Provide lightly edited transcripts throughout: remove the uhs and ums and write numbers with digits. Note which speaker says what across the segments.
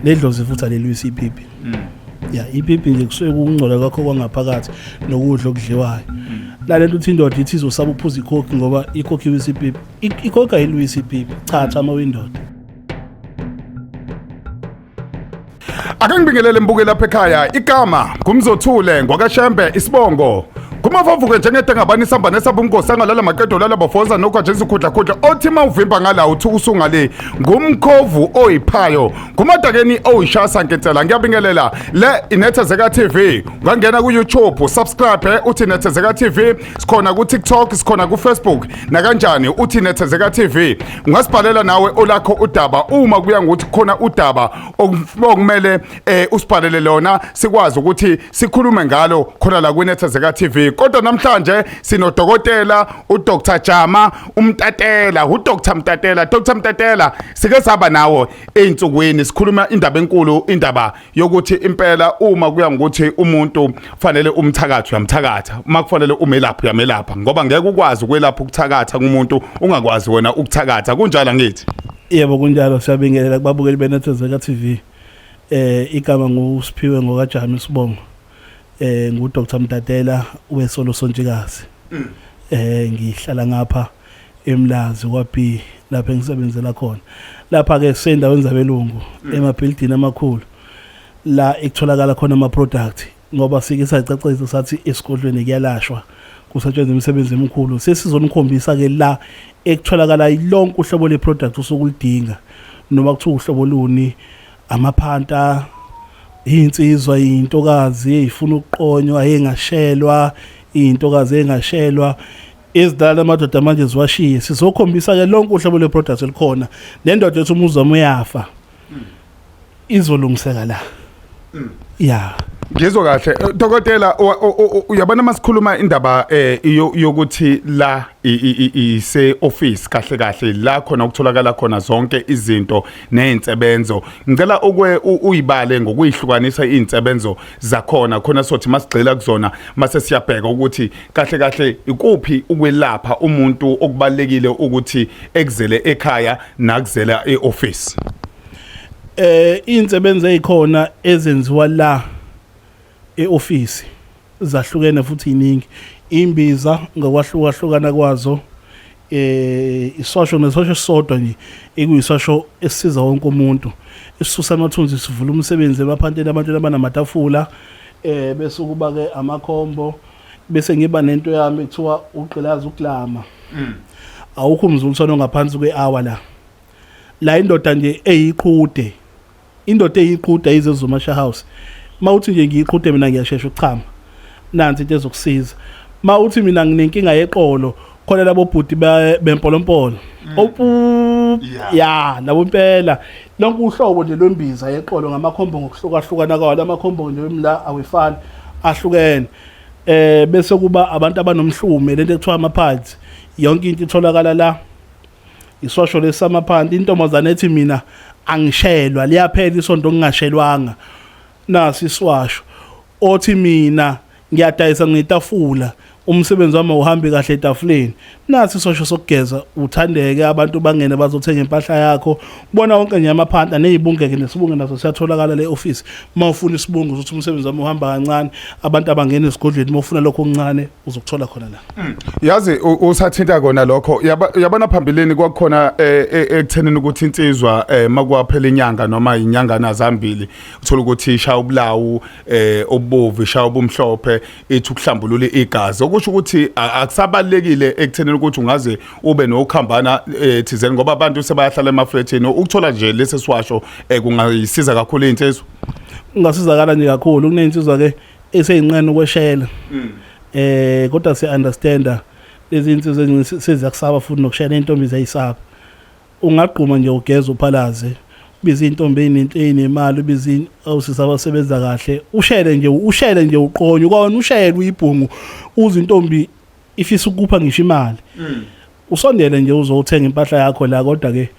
Speaker 1: Nedlozi futhi alilwisi ipipi. Ya, ipipi nje kusuke kungcola kwakho kwangaphakathi nokudla okudliwayo. Nalento uthi indoda ithi izosaba ukuphuza ikhokhi ngoba ikhokhi iwisa ipipi. Ikhokhi ayilwisi ipipi. Cha cha, uma uyindoda.
Speaker 2: Ake ngibingelele mbuke lapha ekhaya. Igama ngumzothule ngwakaShembe, isibongo kumafavuke njengedengabani isamba nesabumnkosi angalala maqedo lala bafoza nogwaje izikhudlakhudla othi uma uvimba ngala uthi usungale ngumkhovu oyiphayo ngumadakeni oyishasa nkensela. Ngiyabingelela, le Inethezeka TV. Ungangena ku-YouTube, subscribe, uthi Nethezeka TV. Sikhona ku-TikTok, sikhona ku-Facebook, nakanjani uthi Nethezeka TV. Ungasibhalela nawe olakho udaba uma kuya ngokuthi khona udaba okumele usibhalele lona, sikwazi ukuthi sikhulume ngalo khona la kwiNethezeka TV. Kodwa namhlanje sinodokotela uDr Jama uMtatela, uDr Mtatela. Dr Mtatela, sike saba nawo ey'nsukwini sikhuluma indaba enkulu, indaba yokuthi impela uma kuya ngokuthi umuntu fanele umthakathi uyamthakatha, uma kufanele umelaphi uyamelapha, ngoba ngeke ukwazi ukwelapha ukuthakatha kumuntu ungakwazi wena ukuthakatha. Kunjalo ngithi?
Speaker 1: Yebo, kunjalo. Siyabingelela kubabukeli beNethezeka TV. Igama nguSiphiwe ngokaJama isibongo. Ngu Dr Mtatela wesolo Sontshikazi. Ngihlala ngapha eMlazi kwa B lapho engisebenzela khona. Lapha ke sendaweni zabelungu, emabhilidini amakhulu la ekutholakala khona ama product, ngoba sike sacacisa sathi esigodlweni kuyalashwa, kusetshenzwa imisebenzi emikhulu. Sesizonikhombisa ke la ekutholakala lonke uhlobo le product osukulidinga, noma kuthiwa uhlobo luni, amaphanta, insizwa, intokazi ezifuna ukuqonywa engashelwa, intokazi engashelwa, izidala amadoda manje ziwashiye. Sizokhombisa ke lonke uhlobo le product elikhona. Nendoda ethi umuzi wami uyafa izolungiseka la. Ya.
Speaker 2: Ngizwa kahle. Dokotela, uyabona masikhuluma indaba yokuthi la ise office, kahle kahle la khona ukutholakala khona zonke izinto nezinsebenzo, ngicela ukwe uyibale ngokuyihlukanisa izinsebenzo zakhona, khona sothi masigxila kuzona mase siyabheka ukuthi kahle kahle ikuphi ukwelapha umuntu okubalekile ukuthi ekuzele ekhaya nakuzela eoffice.
Speaker 1: Insebenzo ezikhona ezenziwa la eoffice zahlukene futhi iningi. Imbiza ngokwahlukahlukana kwazo, isosho nesosho sodwa nje ekuyisosho esisiza wonke umuntu, esisusa amathunzi, sivula umsebenzi emaphanteni abantu abanamatafula, bese kuba ke amakhombo, bese ngiba nento yami kuthiwa ugqilaza ukulama. Awukho umzuliswano ngaphansi kwe-hour la. La indoda nje eyiqhude, indoda eyiqhude ayize Zuma House. Mawuthi nje ngiyiqhude mina, ngiyashesha ukuchama, nansi into ezokusiza. Mawuthi mina nginenkinga yeqolo, khona labo bhuti bempolompolo opu ya labo impela, lonke uhlobo nje lwembiza yeqolo ngamakhombo ngokuhlukahlukana kwawo. Amakhombo nje la awefani, ahlukene. Bese kuba abantu abanomhlume, lento ekuthiwa ama-pads, yonke into itholakala la. Isosho lesamaphanti, intombazane ethi mina angishelwa, liyaphela isonto ngingashelwanga, nasi iswasho. Othi mina ngiyadayisa ngetafula, umsebenzi wami awuhambi kahle etafuleni, nasi isosho sokugeza uthandeke, abantu bangene bazothenga impahla yakho. Kubona wonke nje amaphanta nezibungeke, nesibunge naso siyatholakala le office. Uma ufuna isibungu uzothi umsebenzi wami uhamba kancane, abantu abangena esigodlweni, uma ufuna lokho okuncane uzokuthola khona la.
Speaker 2: Yazi usathinta kona lokho, uyabona phambilini kwakukhona ekuthenini ukuthi insizwa makwaphela inyanga noma inyangana zambili uthola ukuthi ishaya ubulawu obubovu, ishaya ubumhlophe, ithi ukuhlambulula igazi, okusho ukuthi akusabalekile ekuthenini ukuthi ungaze ube nokuhambana thizeni, ngoba abantu sebayahlala emaflethini. Ukuthola nje lesi siwasho kungayisiza kakhulu insizwa.
Speaker 1: Ungasizakala nje kakhulu. Kuneyinsizwa ke eseyinqena ukweshela, kodwa siya understanda lezi insizwa ezinye seziyakusaba futhi nokushela, intombi ziyayisaba. Ungagquma nje, ugeze, uphalaze, ubize intombi eyinento eyinemali, ubize osisi abasebenza kahle, ushele nje, ushele nje, uqonywe kwawena, ushele uyibhungu, uze intombi ifisa ukupha ngisho imali. Usondele nje uzothenga impahla yakho la, kodwa ke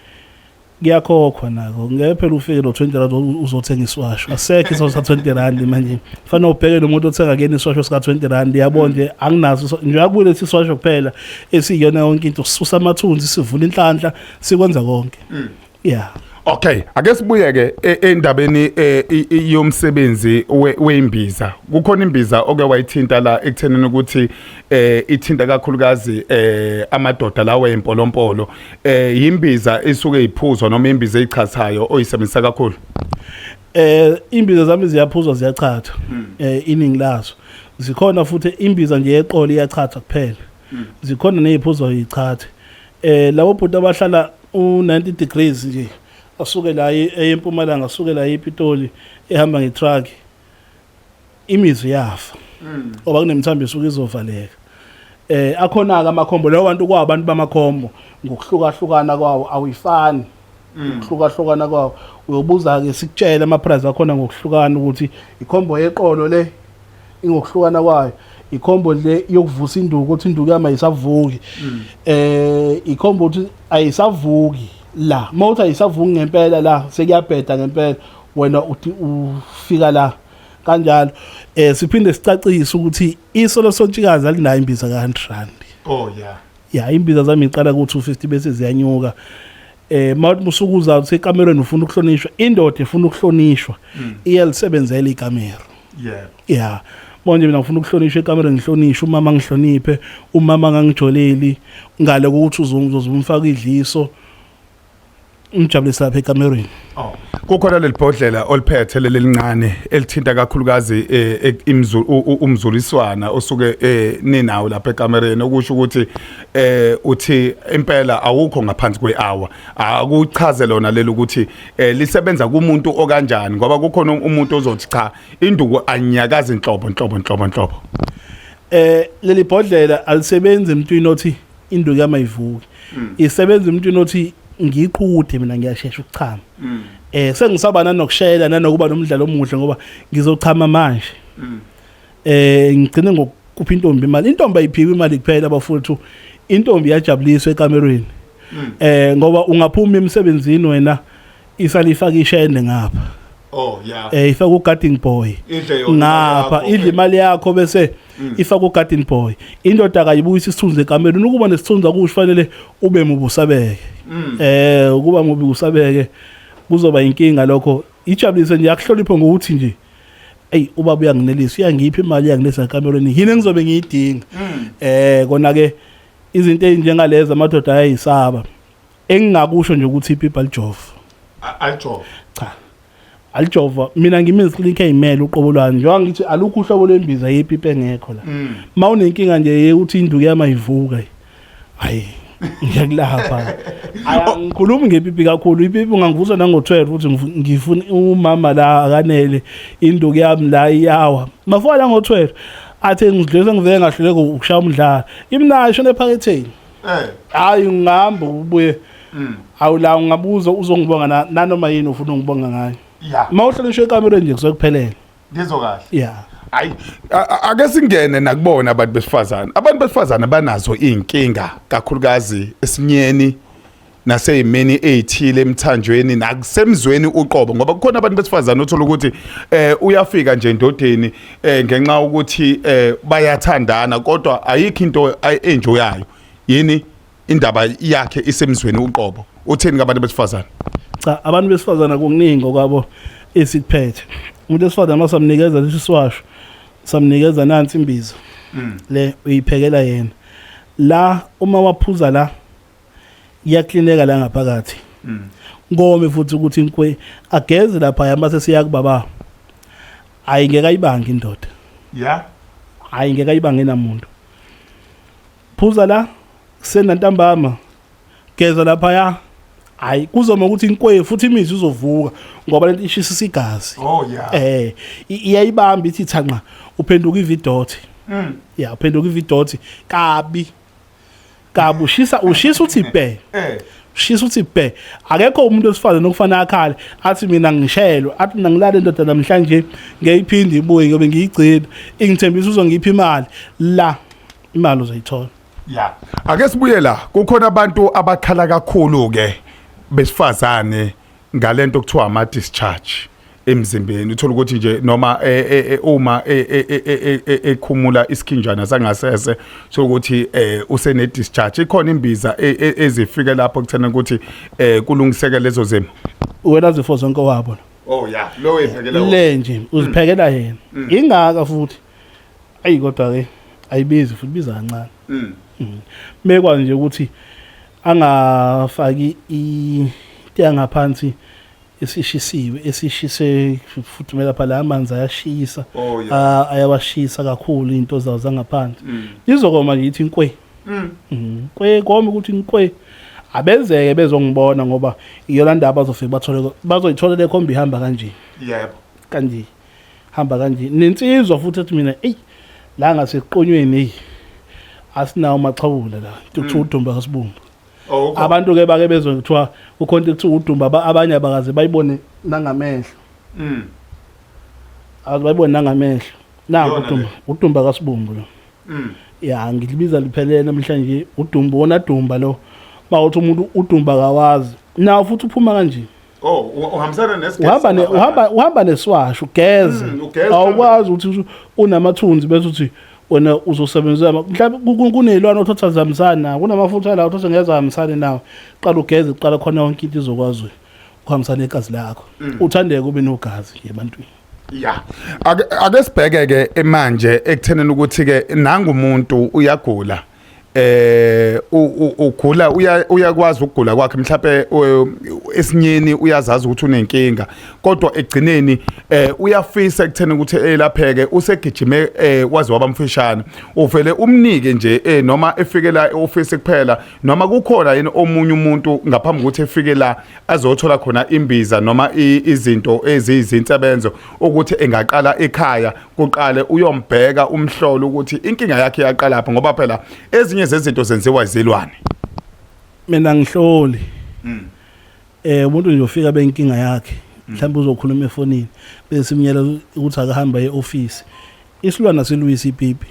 Speaker 1: kuyakhokhwa nako. Ngeke phela ufike no 20 rand uzothenga iswasho, asekho iswasho sa 20 rand manje. Fanele ubheke nomuntu othenga kuyena iswasho sika 20 rand, yabo nje anginaso nje, akulethe iswasho kuphela esiyona yonke into, sisusa amathunzi, sivula inhlanhla, sikwenza konke. Yeah.
Speaker 2: Okay, ake sibuyeke endabeni yomsebenzi weimbiza. Kukhona imbiza oke wayithinta la ekuthenini ukuthi ithinta kakhulukazi amadoda lawo empolompolo. Yimbiza esuke iphuzwa noma imbiza eyichazayo oyisebenzisa kakhulu?
Speaker 1: Imbiza zami ziyaphuzwa, ziyachatha. Iningi lazo. Zikhona futhi imbiza nje yeqolo iyachatha kuphela. Zikhona neziphuzwa yichathe. Labo bhuti abahlala u90 degrees nje asuke la eyeMpumalanga, asuke la ePitoli, ehamba ngetruck, imizwa iyafa ngoba kunemithambo isuke izovaleka. Akhona ke amakhombo lawo bantu, kwabantu bamakhombo ngokuhlukahlukana kwawo, awuyifani ukuhlukahlukana kwawo. Uyobuza ke sikutshela ama price akhona ngokuhlukana, ukuthi ikhombo yeqolo le ingokuhlukana kwayo, ikhombo le yokuvusa induku ukuthi induku yami ayisavuki, ikhombo ukuthi ayisavuki la, mawuthi ayisavuki ngempela la sekuyabheda ngempela, wena uthi ufika la kanjalo. Siphinde sicacise ukuthi isolo sontshikazi alinayo imbiza ka 100 rand.
Speaker 2: Oh yeah.
Speaker 1: Ya, imbiza zami iqala ku 250 bese ziyanyuka. Mawuthi musukuza uthi ekamerweni ufuna ukuhlonishwa, indoda ifuna ukuhlonishwa iyalisebenzela ikamero. Ya, manje mina ngifuna ukuhlonishwa ekamerweni, ngihlonishwe, umama ngihloniphe, umama ngangijoleli ngale kokuthi uzumfaka idliso, umjabulisa lapha ekamerweni.
Speaker 2: Oh. Kukhona leli bhodlela oliphethe leli lincane elithinta kakhulukazi umzuliswana osuke ninawo lapha ekamereni, okusho ukuthi uthi impela awukho ngaphansi kwehour. Akuchaze lona leli ukuthi lisebenza kumuntu okanjani, ngoba kukhona umuntu ozothi cha, induku anyakazi inhlobo nhlobo nhlobo nhlobo.
Speaker 1: Leli bhodlela alisebenzi emntwini othi induku yami ayivuki. Isebenza emntwini othi ngiqhude mina, ngiyashesha ukuchama. Sengisaba nanokushela nanokuba nomdlalo omuhle ngoba ngizochama manje. Ngigcine ngokupha intombi imali. Intombi ayiphiwe imali kuphela bafowethu. Intombi iyajabuliswa ekamerweni. Ngoba ungaphuma emsebenzini wena isalifaka ishende ngapha.
Speaker 2: Oh yeah.
Speaker 1: Ifaka ugarden boy.
Speaker 2: Idle yona imali
Speaker 1: ngapha
Speaker 2: yakho,
Speaker 1: idle imali yakho bese ifaka ugarden boy. Indoda akayibuyisa isithunzi ekamerweni. Ukuba nesithunzi akusho fanele ube mubi usabeke. Ukuba mubi usabeke kuzoba inkinga lokho. Ijabulise nje, akuhloniphe ngokuthi nje ey, ubaba uyanginelisa, uyangipha imali, uyanginelisa ekamerweni, yini engizobe ngiyidinga. Kona ke izinto ezinjengalezo amadoda ayisaba. Engingakusho nje ukuthi ipipa alijova.
Speaker 2: Alijova.
Speaker 1: Cha, alijova. Mina ngimi clinic eyimele uqobo lwami, njengoba ngithi alukho uhlobo lwembiza yepipa engekho la. Mawunenkinga nje ukuthi induku yami ayivuka, hayi, ngiyakulapha. Angikhulumi ngepipi kakhulu, ipipi ungangivusa nango-12 ukuthi ngifuna umama la akanele, induku yami la iyawa, mafuka la ngo-12 athi ngidlulise, ngivele ngahluleka ukushaya umdlalo, imnayo ishona ephaketheni. Hayi, ngihamba ubuye awu la ungabuza uzongibonga nanoma yini ufuna ungibonga ngayo. Uma uhlonishwe ekamereni nje kusuke kuphelele.
Speaker 2: Ngizwa kahle.
Speaker 1: Ya.
Speaker 2: Hayi, ake singene nakubona abantu besifazane. Abantu besifazane banazo izinkinga kakhulukazi esinyeni naseyimeni ezithile, emthanjweni nakusemzweni uqobo, ngoba kukhona abantu besifazane othola ukuthi uyafika nje endodeni ngenxa ukuthi bayathandana, kodwa ayikho into enjoyayo, yini indaba yakhe isemzweni uqobo. Uthini ngabantu besifazane?
Speaker 1: Cha, abantu besifazana kuningi okwabo esikuphethe. Umuntu wesifazane masamnikeza lesi siwasho, samnikeza nansi imbiza le, uyiphekela yena la, uma waphuza la iyaklineka la ngaphakathi, ngome futhi ukuthi inkwe ageze lapha mase siya kubaba, hayi, ngeke ayibange indoda. Hayi, ngeke ayibange namuntu. Phuza la kuseni, ntambama geza lapha, ya, hayi, kuzoma ukuthi inkwe futhi imizwa izovuka ngoba lento ishisisa igazi.
Speaker 2: Oh yeah.
Speaker 1: Iyayibamba ithi thanqa, uphenduka ividot. Ya, uphenduka ividot kabi kabi, ushisa ushisa uthi bhe. Ushisa uthi bhe. Akekho umuntu osifana nokufana akhale athi mina ngishelwe, athi mina ngilale indoda namhlanje ngeyiphinde ibuye ngoba ngiyigcina ingithembisa uzongipha imali la, imali uzoyithola.
Speaker 2: Ya. Ake sibuye la. Kukhona abantu abakhala kakhulu ke besifazane ngalento kuthiwa ama discharge. Emzimbeni uthola ukuthi nje noma e, e, e, uma ekhumula isikhinjana sangasese sokuthi eh usene discharge ikhona imbiza ezifike lapho kuthena ukuthi eh kulungiseke lezo zimo.
Speaker 1: Wena zifo zonke wabo.
Speaker 2: Oh yeah, lo ephekela
Speaker 1: le nje uziphekela yena. Ingaka futhi. Ayi kodwa ke ayibizi futhi biza kancane. Mekwazi nje ukuthi angafaki into yangaphansi esishisiwe esishise futhumela lapha la amanzi ayashisa.
Speaker 2: Oh, yeah.
Speaker 1: Ayawashisa kakhulu into zawo zangaphansi. Izokoma nje ithi nkwe. Nkwe koma ukuthi nkwe. Abezeke bezongibona ngoba iyona ndaba bazofika bathole bazoyithola le khombi ihamba kanje.
Speaker 2: Yebo.
Speaker 1: Kanje. Hamba kanje. Nensizwa futhi ethi mina ey la ngaseqonyweni hey asinawo amachawula la. Kuthiwa udumba kasibumbu.
Speaker 2: Oh,
Speaker 1: Abantu ke bake bezwe kuthiwa kukhona into ekuthiwa udumba abanye abakaze bayibone nangamehlo. Abayibone nangamehlo. Nangu
Speaker 2: Iyona
Speaker 1: udumba,
Speaker 2: le.
Speaker 1: Udumba kasibumbu lo. Ya ngilibiza liphelele namhlanje udumba wona dumba lo. Mawuthi umuntu udumba kawazi. Nawo futhi uphuma kanje.
Speaker 2: Oh, uhambisana nesigesi.
Speaker 1: Uhamba ne uhamba uhamba neswasho ugeze.
Speaker 2: Ugeze.
Speaker 1: Awukwazi ukuthi unamathunzi bese uthi wena uzosebenzisa mhlawumbe kunezilwane othatha zihambisana nawo, kunamafutha la othatha ngeke zihambisane nawo. Qala ugeze qala khona yonke into izokwazi ukuhambisana negazi lakho. Uthandeke ube nogazi nje ebantwini.
Speaker 2: Ya. Ake sibheke ke manje ekutheneni ukuthi ke nangumuntu uyagula. Ugula uyakwazi ukugula kwakhe mhlawumbe esinyeni uyazazi ukuthi unenkinga kodwa egcineni uyafisa ekutheni ukuthi elapheke usegijime waze waba mfishane uvele umnike nje noma efike la eoffice kuphela noma kukhona yini omunye umuntu ngaphambi kokuthi efike la azothola khona imbiza noma izinto eziyizinsebenzo ukuthi engaqala ekhaya kuqale uyombheka umhlolo ukuthi inkinga yakhe yaqala lapho ngoba phela ezinye zezinto zenziwa izilwane.
Speaker 1: Mina ngihloli. Umuntu nje ufika benkinga yakhe mhlawumbe uzokhuluma efonini bese simnyela ukuthi akahamba eoffice. Isilwana silwisa ipipi.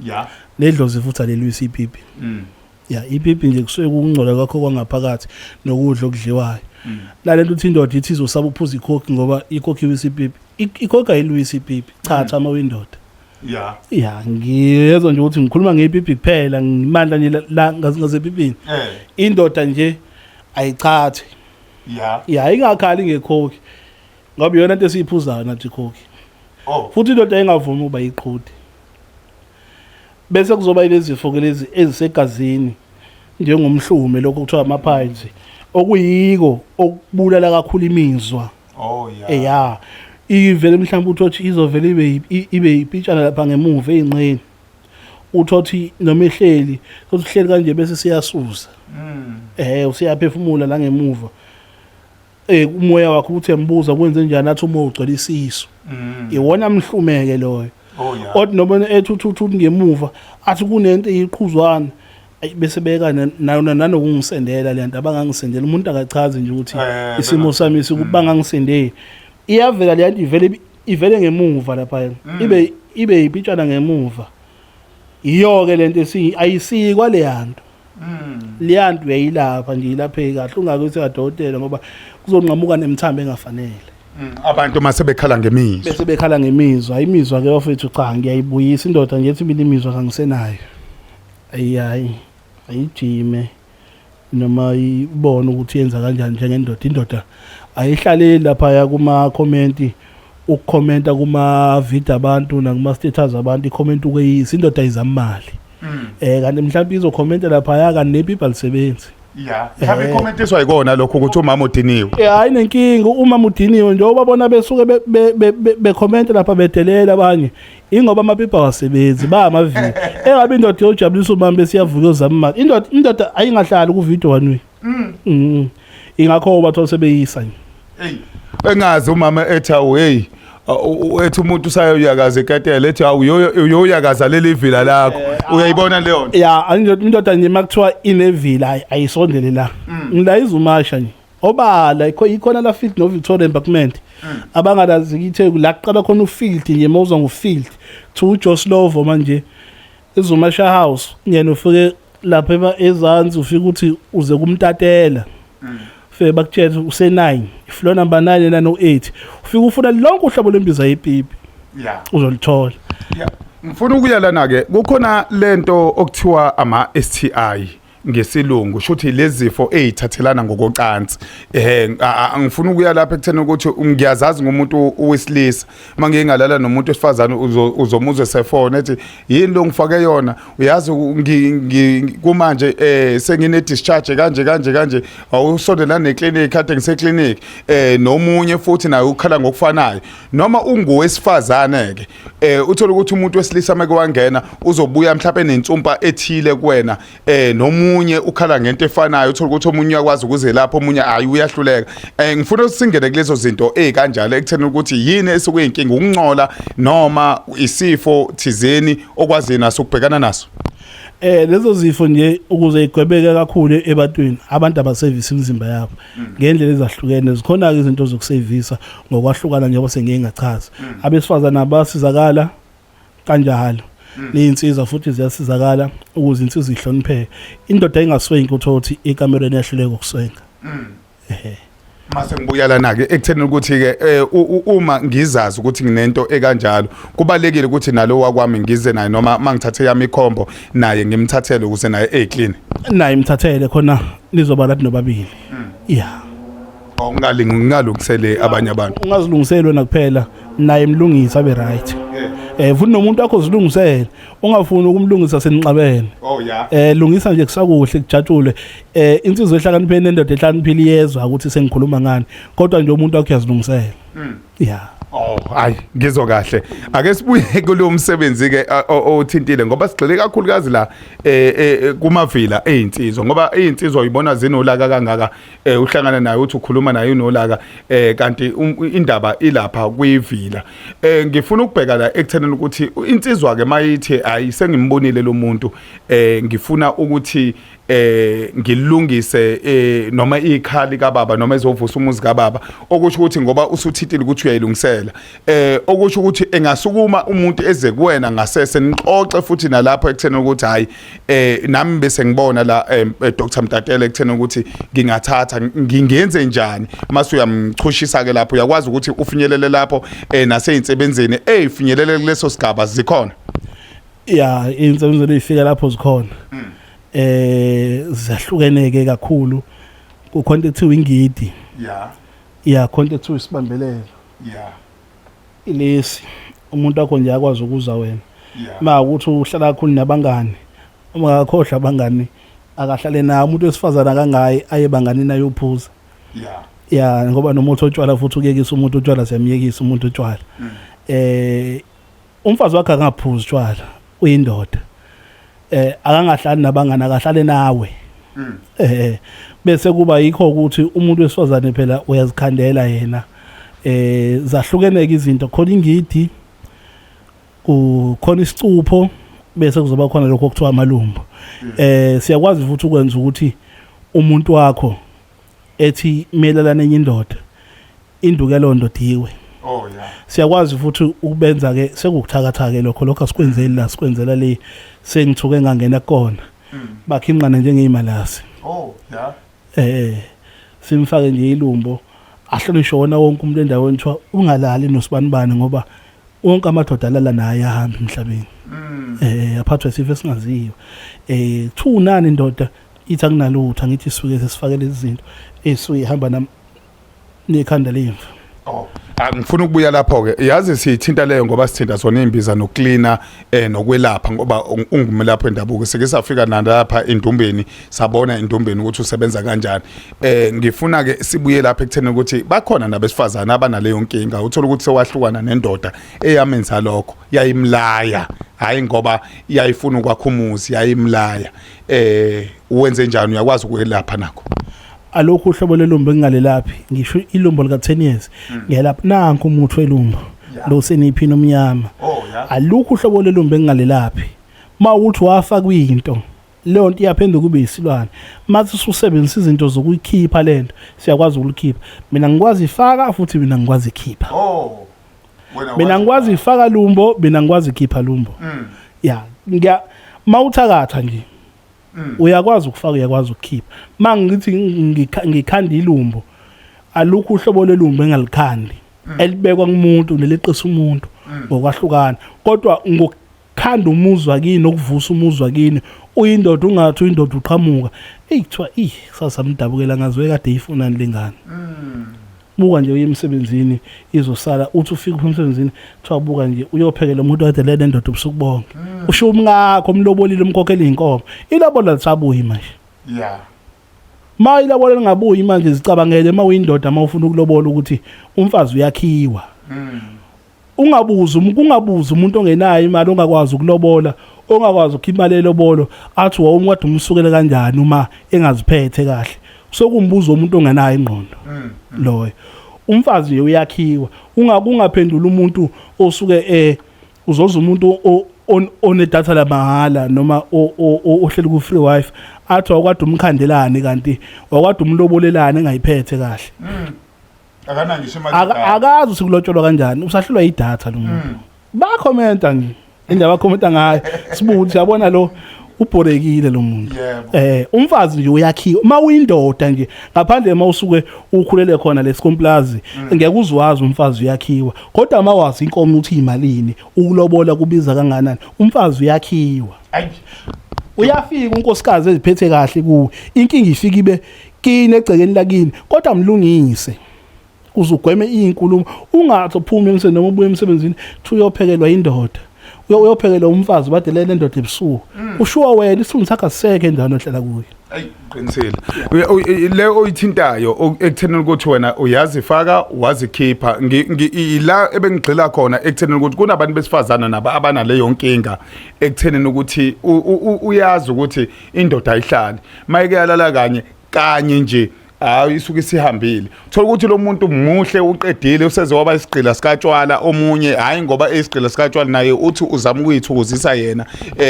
Speaker 2: Ya.
Speaker 1: Nedlozi futhi alilwisa ipipi. Ya ipipi nje kusuke ukungcola kwakho kwangaphakathi nokudla okudliwayo. Lalento uthi indoda ithi izosaba ukuphuza icoke ngoba icoke iwisa ipipi. Icoke ayilwisa ipipi. Cha cha uma uyindoda.
Speaker 2: Ya.
Speaker 1: Ya ngiyezwa nje ukuthi ngikhuluma ngepipi kuphela ngimandla nje la ngasepipini. Indoda nje ayichathe.
Speaker 2: Ya.
Speaker 1: Ya ingakhali ngecoke. Ngoba iyona into esiyiphuzayo nathi icoke.
Speaker 2: Oh.
Speaker 1: Futhi indoda engavumi ukuba iqhude. Bese kuzoba ilezifo ke lezi ezisegazini njengomhlume lokho kuthiwa ama-piles okuyiko okubulala kakhulu imizwa.
Speaker 2: Oh yeah.
Speaker 1: Eya. Ivele mhlawumbe uthothi izovele ibe ipitshana lapha ngemuva eyinqeni. Uthothi noma ehleli, sothi uhleli kanje bese siyasusa. Usiyaphefumula la ngemuva. Umoya wakho uthi embuza kwenze njani athi umoya ugcwele isisu. Iwona mhlumeke loyo.
Speaker 2: Oh yeah.
Speaker 1: Othi noma ethi uthi ngemuva athi kunento eyiqhuzwana bese beka nanokungisendela le nto abangangisendela umuntu akachazi nje ukuthi isimo sami sikubangangisendeli. Iyavela le nto ivele ngemuva lapha ibe ipitshana ngemuva. Iyo ke lento ayisikwa le yanto. Leyanto uyayilapha nje ilapheke kahle ungakuthi kadokotela ngoba kuzonqamuka nemithambo engafanele.
Speaker 2: Abantu mase bekhala ngemizwa.
Speaker 1: Bese bekhala ngemizwa, imizwa ke bafethu cha ngiyayibuyisa indoda nje ethi mina imizwa kangisenayo. Ayi ayijime noma ibone ukuthi yenza kanjani njengendoda. Indoda ayihlaleli lapha kuma comment ukukhomenta kuma video abantu nakuma status abantu icomment ukuyisa indoda ayizamali. Kanti mhlawumbe izokhomenta lapha ya kanti nepipa lisebenzi.
Speaker 2: Ya, mhlawumbe icommentiswa yikona lokho ukuthi umama udiniwe.
Speaker 1: Hayi nenkinga umama udiniwe njengoba bona besuke bekhomenta lapha bedelela abanye. Ingoba amapipa awasebenzi ba amavili. Engabe indoda yojabulisa umama bese iyavuka yozama imali. Indoda ayingahlali ku video one way. Ingakho bathola sebeyisa nje.
Speaker 2: Hey, engazi umama ethi awu hey ethi umuntu usayoyakaza eketele ethi awu uyoyakaza leli vila lakho. Uyayibona leyo nto?
Speaker 1: Ya, indoda nje makuthiwa inevila ayisondele la. Ngilayiza umasha nje. Obala ikhona la field no Victoria Embankment. Abangalazi iTheku la kuqala khona ufield nje mawuzwa ngofield. Kuthiwa uJoslovo manje eZumasha House yena ufike lapha ezansi ufike uthi uze kumtatela. Fike bakutshela use 9, floor number 9 na no 8. Ufike ufuna lonke uhlobo lwembiza yepipi. Uzolithola.
Speaker 2: Yeah. Ngifuna ukuya lana ke kukhona lento okuthiwa ama STI ngesilungu shuthi lezifo ezithathelana ngokocansi ehe ngifuna ukuya lapha ekutheni ukuthi ngiyazazi ngumuntu owesilisa mangiye ngalala nomuntu wesifazane uzomuzwe sefone ethi yini lo ngifake yona uyazi kumanje eh sengine discharge kanje kanje kanje awusondela neclinic kade ngise clinic eh nomunye futhi naye ukhala ngokufanayo noma ungowesifazane ke eh uthola ukuthi umuntu wesilisa meke wangena uzobuya mhlawumbe nensumpa ethile kuwena eh nomunye ukhala ngento efanayo uthola ukuthi omunye uyakwazi ukuzelapha omunye hayi uyahluleka eh ngifuna ukuthi singene kulezo zinto ezikanjalo ekutheni ukuthi yini esukuyinkinga ukuncola noma isifo thizeni okwazi naso ukubhekana naso.
Speaker 1: Eh lezo zifo nje ukuze igwebeke kakhulu ebantwini abantu abasevisi imizimba yabo ngendlela ezahlukene zikhona ke izinto zokusevisa ngokwahlukana njengoba sengiye ngachaza abesifazana basizakala kanjalo nezinsizwa futhi ziyasizakala ukuze insizwa ihlonipheke indoda ingaswenki uthola ukuthi ekamereni yahluleka ukuswenka.
Speaker 2: Ehe. Mase ngibuya lana ke ekutheni ukuthi ke eh, uma ngizazi ukuthi nginento ekanjalo kubalekile ukuthi nalo wakwami ngize naye noma mangithathe yami ikhombo naye ngimthathele ukuze naye eclean.
Speaker 1: Naye mthathele khona nizoba lathi nobabili. Yeah.
Speaker 2: Ungalingi ungalungisele abanye abantu.
Speaker 1: Ungazilungiseli wena kuphela naye mlungise abe right. Eh futhi nomuntu wakho zilungisele ungafuni ukumlungisa senixabene.
Speaker 2: Oh yeah.
Speaker 1: Eh lungisa nje kusakuhle kujatshulwe. Eh insizwa ehlakaniphile nendoda ehlakaniphile iyezwa ukuthi sengikhuluma ngani kodwa nje umuntu wakho uyazilungisela. Yeah.
Speaker 2: Oh hayi ngizwa kahle. Ake sibuye kulo msebenzi ke othintile ngoba sigxile kakhulukazi la eh, eh kumavila ezinsizwa ngoba izinsizwa uyibona zinolaka kangaka eh uhlangana naye uthi ukhuluma naye unolaka eh kanti indaba ilapha kwivila. Eh ngifuna ukubheka la ekuthenini ukuthi insizwa ke mayithi ayi sengimbonile lo muntu eh ngifuna ukuthi eh ngilungise eh noma ikhali kababa noma ezovusa umuzi kababa okusho ukuthi ngoba usuthintile ukuthi uyayilungisela eh okusho ukuthi engasukuma umuntu eze kuwena ngasese nixoxe futhi nalapho ekutheni ukuthi hayi eh nami bese ngibona la eh, eh Dr Mtatele ekutheni ukuthi ngingathatha ngingenze njani mase uyamchushisa ke lapho uyakwazi ukuthi ufinyelele lapho eh naseyinsebenzeni ezifinyelele kuleso sigaba zikhona.
Speaker 1: Ya, insebenzo ezifika lapho zikhona. Eh zahlukeneke kakhulu. Kukhona into ekuthiwa ingidi.
Speaker 2: Yeah.
Speaker 1: Ya, khona into ekuthiwa isibambelelo.
Speaker 2: Yeah.
Speaker 1: Ilesi umuntu wakho nje akwazi ukuza wena.
Speaker 2: Yeah.
Speaker 1: Ma ukuthi uhlala kakhulu nabangani. Uma akakhohlwa abangani akahlale naye umuntu wesifazana kangayi aye banganini ayophuza.
Speaker 2: Yeah.
Speaker 1: Ya, ngoba nomuntu otshwala futhi ukuyekisa umuntu otshwala siyamyekisa umuntu otshwala. Eh umfazi wakhe akangaphuzi utshwala uyindoda. Eh akangahlali nabangani akahlale nawe. Eh bese kuba yikho ukuthi umuntu wesifazane phela uyazikhandela yena. Eh zahlukeneke izinto khona ingidi kukhona isicupho bese kuzoba khona lokho okuthiwa amalumbo. Eh siyakwazi futhi ukwenza ukuthi umuntu wakho ethi melelana enye indoda induku yalowo ndoda iwe.
Speaker 2: Oh yeah.
Speaker 1: Siyakwazi futhi ukubenza ke sekukuthakatha ke lokho lokho asikwenzeli la sikwenzela le sengithuke ngangena kona. Bakhinqana njengeyimalasi.
Speaker 2: Oh yeah.
Speaker 1: Eh simfake nje ilumbo ahlonishwe wona wonke umuntu endaweni kuthiwa ungalali nosibanibani ngoba wonke amadoda alala naye ahamba emhlabeni. Eh aphathwe isifo esingaziwa. Eh thunani ndoda ithi akunalutho angithi sisuke sesifake lezi zinto ezisuke ihamba nam nekhanda lemvu.
Speaker 2: Oh, ngifuna ukubuya lapho ke. Yazi sithinta leyo ngoba sithinta zona imbiza noklina eh nokwelapha ngoba ungumelaphi wendabuko. Sike safika nalapha endumbeni sabona endumbeni ukuthi usebenza kanjani. Eh ngifuna ke sibuye lapha ekutheni ukuthi bakhona nabesifazana abanaleyo nkinga. Uthola ukuthi sewahlukana nendoda eyamenza lokho, yayimlaya. Hayi ngoba yayifuna ukwakha umuzi, yayimlaya. Eh wenze njani uyakwazi ukwelapha nakho?
Speaker 1: Alokhu uhlobo lelumbo engingalelaphi ngisho ilumbo lika 10 years ngiyelapha nanku umuthi welumbo lo seniphini omnyama.
Speaker 2: Oh yeah.
Speaker 1: Alukho uhlobo lelumbo engingalelaphi mawukuthi wafa kwinto leyo nto iyaphenduka kube isilwane mathi ususebenzisa izinto zokuyikhipha lento siyakwazi ukulikhipha. Mina ngikwazi ifaka futhi mina ngikwazi ikhipha.
Speaker 2: Oh.
Speaker 1: Mina ngikwazi ifaka lumbo, mina ngikwazi ikhipha lumbo. Ya, ngiya mawuthakatha nje. Uyakwazi ukufaka, uyakwazi ukukhipha. Mangithi ngikhanda ilumbo, alukho uhlobo lwelumbo engalikhandi elibekwa kumuntu neliqisa umuntu ngokwahlukana, kodwa ngokukhanda umuzwa kini, okuvusa umuzwa kini, uyindoda ungathi uyindoda uqhamuka, eyi kuthiwa ih kusasa mdabukela ngaziwe kade ifunani lengane. Buka nje uye emsebenzini izosala, uthi ufika emsebenzini kuthiwa buka nje uyophekela umuntu kade lele ndoda ubusuku bonke. Usho umngakho umlobolile umkhokhela inkomo, ilobola lisabuyi manje. Ma ilobola lingabuyi manje, zicabangele uma uyindoda, uma ufuna ukulobola ukuthi umfazi uyakhiwa. Ungabuzi ungabuzi umuntu ongenayo imali, ongakwazi ukulobola, ongakwazi ukukhipha imali elobolo, athi wawumkade umsukele kanjani uma engaziphethe kahle. Sokumbuzo umuntu ongenayo ingqondo loyo. Umfazi nje uyakhiwa. Ungaphendula umuntu osuke uzoza umuntu onedatha lamahhala noma ohleli ku free wifi, athi wakwade umkhandelane kanti wakwade umlobolelane engayiphethe kahle.
Speaker 2: Akana ngisho imali.
Speaker 1: Akazi ukuthi kulotsholwa kanjani, usahlulwa idatha lo muntu. Bakhomenta nje indaba akhomenta ngayo, sibuke ukuthi yabona lo ubhorekile lo muntu. Umfazi nje uyakhiwa uma uyindoda nje, ngaphandle uma usuke ukhulele khona lesikomplazi, ngeke uzwazi umfazi uyakhiwa, kodwa uma wazi inkomo ukuthi imalini, ukulobola kubiza kangakanani, umfazi uyakhiwa. Uyafika unkosikazi eziphethe kahle kuwe, inkinga ifika ibe kini egcekeni lakini, kodwa mlungise uzugweme izinkulumo. Ungathi uphume emsebenzini noma ubuye emsebenzini kuthi uyophekelwa indoda, uyophekelwa umfazi badelele indoda ebusuku. Ushuwa wena isithunzi sakho asisekho endaweni ohlala kuyo.
Speaker 2: Ayi qinisile. Le oyithintayo ekuthenini ukuthi wena uyazifaka wazikhipha, ila ebengigxila khona ekuthenini ukuthi kunabantu besifazana nabo abanaleyo nkinga ekuthenini ukuthi uyazi ukuthi indoda ayihlali, mayike yalala kanye kanye nje, hayi isuke isihambile. Thola ukuthi lo muntu muhle, uqedile, useze waba isigqila sikatshwala omunye, hayi ngoba eyisigqila sikatshwala naye uthi uzama ukuyithokozisa yena,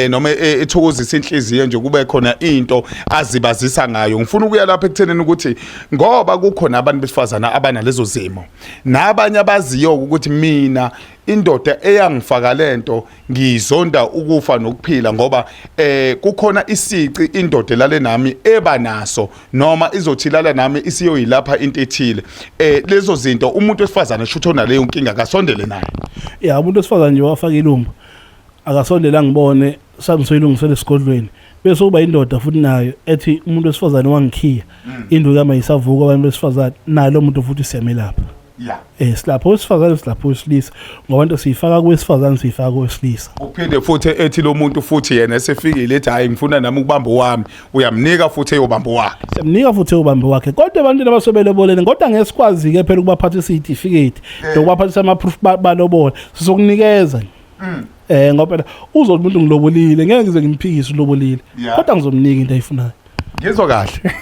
Speaker 2: noma ethokozisa inhliziyo nje, kube khona into azibazisa ngayo. Ngifuna ukuya lapha ekuthenini ukuthi ngoba kukhona abantu besifazana abanalezo zimo, nabanye abaziyo ukuthi mina indoda eyangifaka lento ngizonda ukufa nokuphila, ngoba kukhona isici indoda elale nami eba naso, noma izothi lala nami isiyoyilapha into ethile. Lezo zinto umuntu wesifazane shutho naleyo nkinga akasondele naye.
Speaker 1: Ya, umuntu wesifazane nje wafaka ilumbo akasondele angibone, sangisoyilungisela esigodlweni, bese uba indoda futhi nayo ethi umuntu wesifazane wangikhiya induku yami ayisavuka, abantu besifazane naye lo muntu futhi siyamelapha. Silapho wesifazane, silapho wesilisa, ngoba into siyifaka kuwesifazane siyifaka kuwesilisa.
Speaker 2: Uphinde futhi ethi lo muntu futhi yena esefikile ethi hayi ngifuna nami ukubamba owami, uyamnika futhi eyobamba owakhe.
Speaker 1: Siyamnika futhi eyobamba owakhe, kodwa ebantwini abasebeloboleni, kodwa ngeke sikwazi ke phela ukubaphathisa izitifiketi nokubaphathisa ama proof balobola, sizokunikeza. Ngoba phela uzothi umuntu ngilobolile, ngeke ngize ngimphikise ulobolile, kodwa ngizomnika into ayifunayo.
Speaker 2: Ngizwa kahle.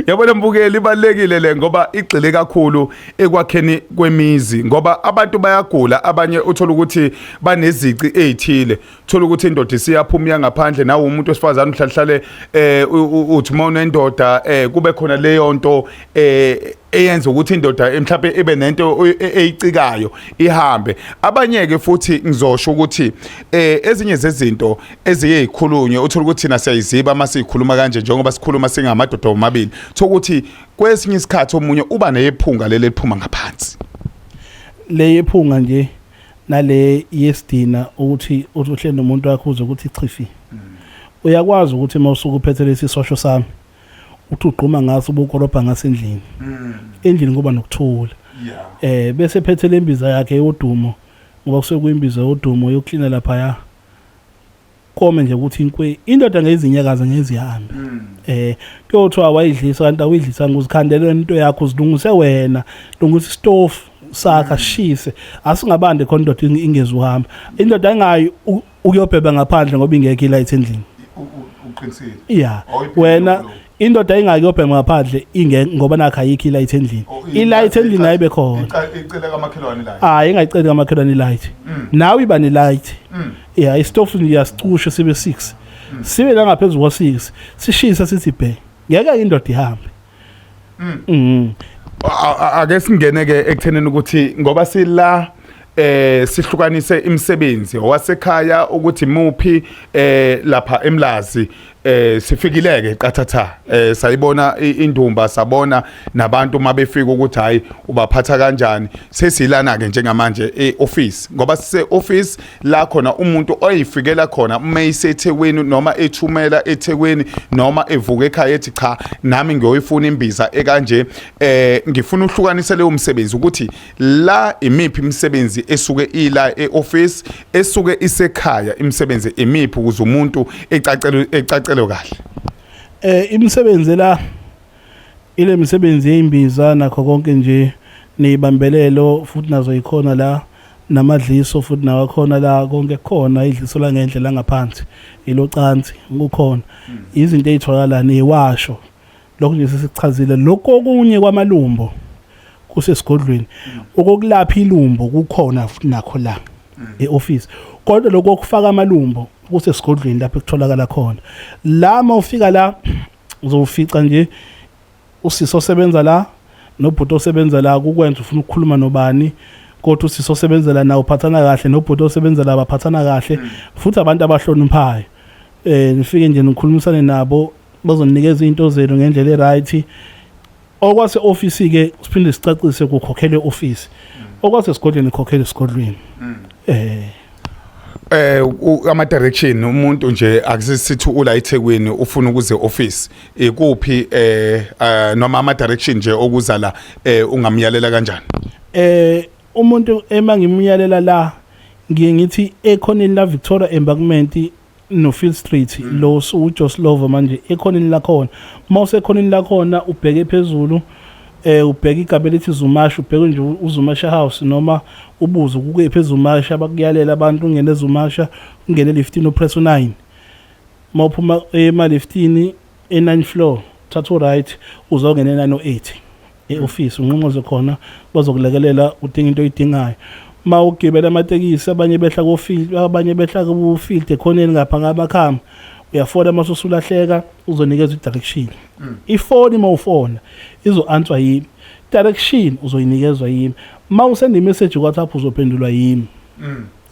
Speaker 2: Yabona mbukeli, ibalekile le ngoba igxile kakhulu ekwakheni kwemizi, ngoba abantu bayagula, abanye uthola ukuthi banezici ezithile, thola ukuthi indoda isiyaphuma yangaphandle, nawe umuntu wesifazane uhlahlale uthi uma unendoda kube khona leyo nto eyenza ukuthi indoda mhlawumbe ibe nento eyicikayo ihambe. Abanye ke futhi ngizosho ukuthi ezinye zezinto eziye zikhulunywe uthola ukuthi thina siyayiziba uma siyikhuluma kanje, njengoba sikhuluma singamadoda omabili, thola ukuthi kwesinye isikhathi omunye uba nephunga leli eliphuma ngaphansi.
Speaker 1: Le yephunga nje nale yesidina, ukuthi uthi uhleli nomuntu wakho uze ukuthi chifi. Uyakwazi ukuthi uma usuke uphethe lesi sosho sami uthi ugquma ngaso ubukorobha ngasendlini. Endlini kuba nokuthula. Bese phethe lembiza yakhe yodumo, ngoba kusuke kuyimbiza yodumo yokuklina lapha ya. Kome nje ukuthi inkwe indoda ngezinyakaza ngezihambe. Kuyothiwa wayidlisa kanti awuyidlisa, nguzikhandele into yakho, uzilungise wena, lungisa isitofu sakha shise, asingabande khona indoda ingezuhamba. Indoda engayi ukuyobheba ngaphandle ngoba ingekho ilight endlini.
Speaker 2: Uqinisile.
Speaker 1: Wena indoda ingakuyobhema ngaphandle inge ngoba nakho ayikho ilight endlini. Ilight endlini ayibe khona.
Speaker 2: Icele kamakhelwane light.
Speaker 1: Hayi, ingayiceli kamakhelwane light. Nawe iba ne light. Yeah, isitofu ngiyasicusha sibe 6. Sibe la ngaphezulu kwa 6. Sishisa sithi bhe. Ngeke indoda ihambe.
Speaker 2: Ake singene ke ekuthenini ukuthi ngoba sila Sihlukanise imisebenzi owasekhaya ukuthi muphi lapha eMlazi. Sifikileke qathatha, sayibona indumba, sabona nabantu mabefika ukuthi hayi, ubaphatha kanjani. Sesilana ke njengamanje eoffice, ngoba sise office la khona umuntu oyifikela khona uma iseThekwini noma ethumela eThekwini noma evuka ekhaya ethi cha, nami ngiyoyifuna imbiza ekanje. Ngifuna uhlukanise leyo msebenzi ukuthi la imiphi imisebenzi esuke ila eoffice, esuke isekhaya, imisebenzi imiphi, ukuze umuntu ecacele kahle.
Speaker 1: Imisebenzi la ile misebenzi yeyimbiza nakho konke nje, nezibambelelo futhi nazo ikhona la, namadliso futhi nawakhona la, konke kukhona, idliso la ngendlela ngaphansi, ilocansi kukhona, izinto ezitholakala newasho. Lokho nje sesichazile. Lokho okunye kwamalumbo kusesigodlweni, okokulapha ilumbo kukhona futhi nakho la eoffice, kodwa lokho okufaka amalumbo kusesigodlweni lapho ekutholakala khona. La mawufika la uzofica nje usisi osebenza la nobhuti osebenza la, kukwenza ufuna ukukhuluma nobani, kodwa usisi osebenza la nawo uphathana kahle, nobhuti osebenza la baphathana kahle futhi, abantu abahloniphayo. Nifike nje nikhulumisane nabo, bazonikeza izinto zenu ngendlela eright. Okwase office ke siphinde sicacise, kukhokhelwe office, okwase sigodlweni kukhokhelwe esigodlweni.
Speaker 2: Ama direction umuntu nje akusisithi ula eThekwini ufuna ukuze office ikuphi, noma ama direction nje okuza la, ungamyalela kanjani?
Speaker 1: Umuntu ema ngimyalela la, ngiye ngithi ekhoneni la Victoria Embankment no Field Street, lo uJoe Slovo manje, ekhoneni lakhona. Mawusekhoneni lakhona ubheke phezulu, ubheke igama elithi Zumasha, ubheke nje uZumasha House noma ubuze ukuphi eZumasha, bakuyalela abantu. Ungene eZumasha, ungene liftini, upress u9. Mawuphuma emaliftini e9 floor, thatha uright, uzongena e908 e-office, unqonqoze khona, bazokulekelela udinga into oyidingayo. Ma ugibela amatekisi, abanye behla kofield, abanye behla ku-field ekhoneni ngapha ngamakhama, uyafona mase usulahleka, uzonikezwa i-direction. Ifoni uma ufona izo-answer yimi, direction uzoyinikezwa yimi. Ma usenda imessage ku-WhatsApp uzophendulwa yimi.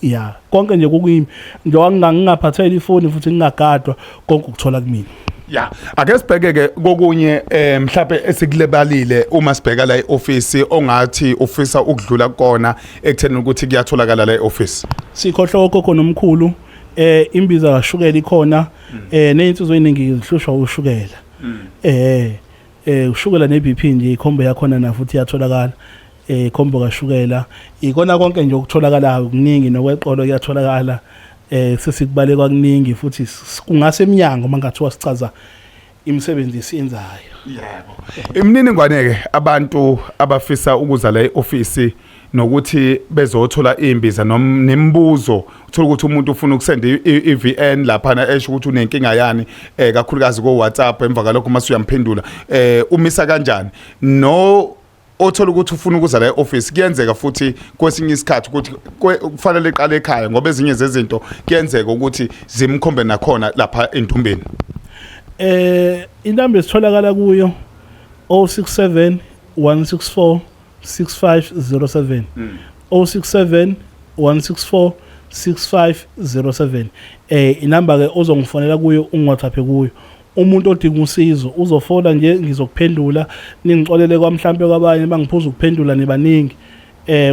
Speaker 1: Ya, konke nje kukimi, njengoba ngingaphathela ifoni futhi ngingagadwa, konke ukuthola kumina.
Speaker 2: Ya, ake sibheke ke kokunye mhlawumbe esikulebalile uma sibheka la eoffice, ongathi ufisa ukudlula kona ekutheni ukuthi kuyatholakala la eoffice.
Speaker 1: Sikhohlwa okhokho nomkhulu. Imbiza kashukela ikhona, nezinsizwa eziningi zihlushwa ushukela, ushukela ne-BP nje, ikhombo yakhona na futhi iyatholakala, ikhombo kashukela. Ikona konke nje okutholakalayo, kuningi, nokweqolo kuyatholakala. Sesikubalekwa kuningi futhi, kungase eminyango mangathiwa sichaza imisebenzi esiyenzayo.
Speaker 2: Yebo. Imininingwane ke abantu abafisa ukuza la eoffice nokuthi bezothola imbiza nemibuzo, uthola ukuthi umuntu ufuna ukusenda i-VN lapha na esho ukuthi unenkinga yani, kakhulukazi ko WhatsApp, emva kalokho mase uyamphendula, umisa kanjani no othola ukuthi ufuna ukuza la e-office. Kuyenzeka futhi kwesinye isikhathi ukuthi kufanele eqale ekhaya, ngoba ezinye zezinto kuyenzeka ukuthi zimkhombe nakhona lapha endumbeni.
Speaker 1: Inamba esitholakala kuyo 067 164 6507, 067 164 6507. Inamba ke ozongifonela kuyo, ungiWhatsApp kuyo. Umuntu odinga usizo uzofona nje, ngizokuphendula. Ningixolele kwamhlambe kwabanye bangiphuza ukuphendula, nibaningi,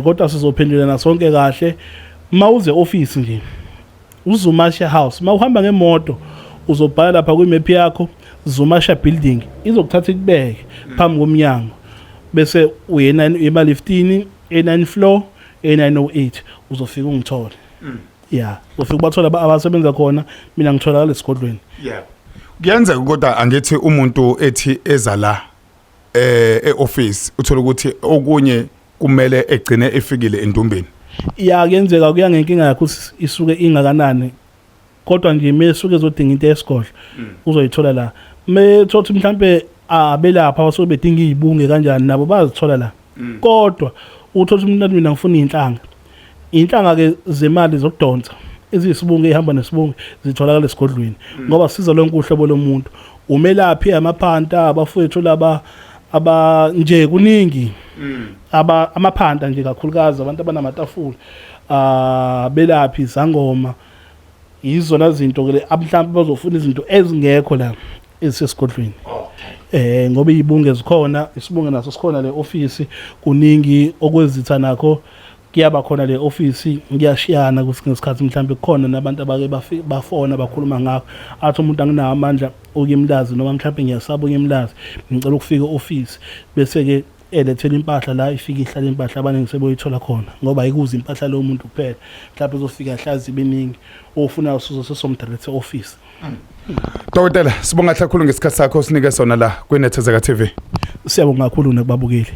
Speaker 1: kodwa sizophendulana sonke kahle. Mawuze office nje, uZumasha House, mawuhamba ngemoto uzobhala lapha kwimap yakho Zumasha Building, izokuthatha ikubeke phambi komnyango, bese uyena emaliftini e9 floor e908, uzofika ungithole. Ya, uzofika ubathola abasebenza khona. Mina ngitholakala esigodlweni.
Speaker 2: Yeah, kuyenzeka kodwa angithi umuntu ethi eza la eoffice uthola ukuthi okunye kumele egcine efikile endumbeni.
Speaker 1: Ya, kuyenzeka, kuya ngenkinga yakho isuke ingakanani, kodwa nje mesuke ezodinga into esigodlo uzoyithola la. Methothi mhlambe abelapha abasuke bedinga izibunge kanjani, nabo bazithola la. Kodwa uthola ukuthi umuntu, mina ngifuna inhlanga, inhlanga ke zemali zokudonsa eziyisibunge, ehamba nesibunge, zitholakala esigodlweni, ngoba siza lonke uhlobo lomuntu, umelaphi, amaphanta, abafowethu laba aba nje, kuningi. Aba amaphanda nje kakhulukazi abantu abanamatafula ah belaphi izangoma yizona zinto ke mhlawumbe bazofuna izinto ezingekho la ezisesigodlweni. Okay. Eh ngoba izibunge zikhona, isibunge naso sikhona le office kuningi okwezitha nakho kuyaba khona le office kuyashiyana kwesinye isikhathi mhlawumbe kukhona nabantu abake bafona bakhuluma ngakho athi umuntu anginawo amandla okuyemlazi noma mhlawumbe ngiyasaba okuyemlazi ngicela ukufika e-office bese ke elethela impahla la ifike ihlala impahla abaningi seboyithola khona ngoba ayikuze impahla lowo muntu kuphela mhlawumbe uzofika hlazi ibeningi ofuna usizo sesomdirect e-office.
Speaker 2: Dokotela, sibonga kakhulu ngesikhathi sakho osinike sona la kwiNethezeka TV.
Speaker 1: Siyabonga kakhulu nakubabukeli.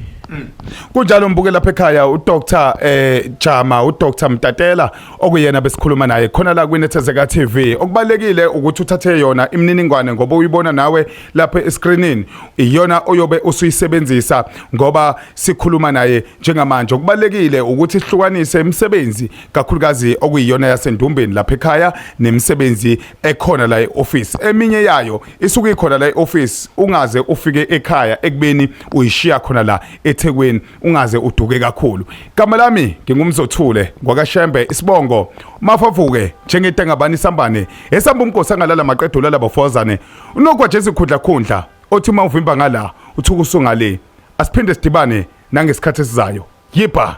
Speaker 2: Kunjalo mbuke lapha ekhaya uDr eh Jama uDr Mtatela okuyena besikhuluma naye khona la kwiNethezeka TV. Okubalekile ukuthi uthathe yona imininingwane ngoba uyibona nawe lapha escreenini iyona oyobe usuyisebenzisa ngoba sikhuluma naye njengamanje. Okubalekile ukuthi sihlukanise imisebenzi kakhulukazi okuyiyona yasendumbeni lapha ekhaya nemisebenzi ekhona la e-office. Eminye yayo isuke ikhona la e-office ungaze ufike ekhaya ekubeni uyishiya khona la eThekwini ungaze uduke kakhulu. Igama lami ngingumzothule ngwakaShembe isibongo mafavuke njengentengabani isambane esamba umkhosi angalala maqedula labafozane unogwaje izikhundla khundla othi uma uvimba ngala uthuka usungale. Asiphinde sidibane nangesikhathi esizayo. Yipha.